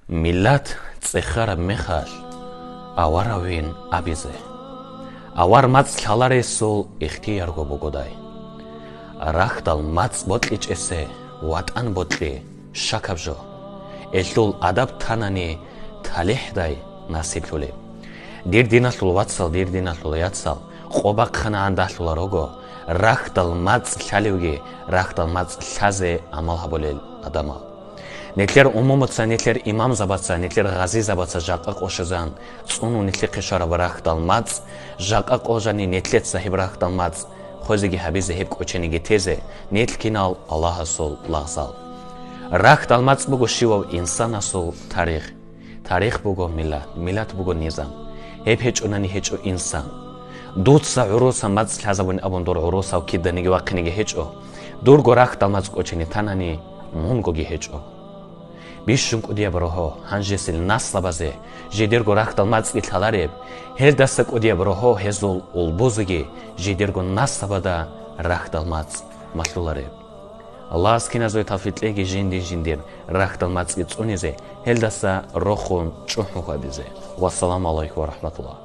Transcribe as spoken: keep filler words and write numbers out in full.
Миллат цӀехараб мехалъ, аваравин абизе. Авар мацӀ лъаларесул ихтиярго бугодай. Рахьдал мацӀ бокьичӀесе ватӀан бокьи, щакаб жо. Элъул адаб танани талихӀдай насиблъулеб. Дир диналъул вацал, дир диналъул яцал, къо бахъана гӀандалъула рого, рахьдал мацӀ лъалевги, рахьдал мацӀ лъазе гӀамал гьабулел адамал. Нилъер умумуца, нилъер имамзабаца, нилъер гъазизабаца жакъа къошазан цӀунун нилъехъе щвараб рахьдал мацӀ, жакъа къожани нилъеца гьеб рахьдал мацӀ хвезеги гьабизе, гьеб кӀочениги тезе, нилъ кинал Аллагьасул лагъзал. Рахьдал мацӀ буго щивав инсанасул тарих. Тарих буго миллат, миллат буго низам. Гьеб гьечӀунани гьечӀо инсан. Дуца гӀуруса мацӀ лъазабун абун дур гӀурусав киданиги вахъинеги гьечӀо. Дурго рахьдал мацӀ кӀочине танани, мунгоги гьечӀо. Бищун кӀудияб рогьо гьанжесил наслабазе жидерго рахьдал мацӀги лъалареб, гьелдаса кӀудияб рогьо гьезул улбузеги жидерго наслабада рахьдал мацӀ малъулареб. Аллагьас киназул тавфикъ кьеги жинди-жиндир рахьдал мацӀги цӀунизе, гьелдаса рохун чӀухӀун хьвадизе. Вассаламу гӀалайкум ва рахӀматуллагь.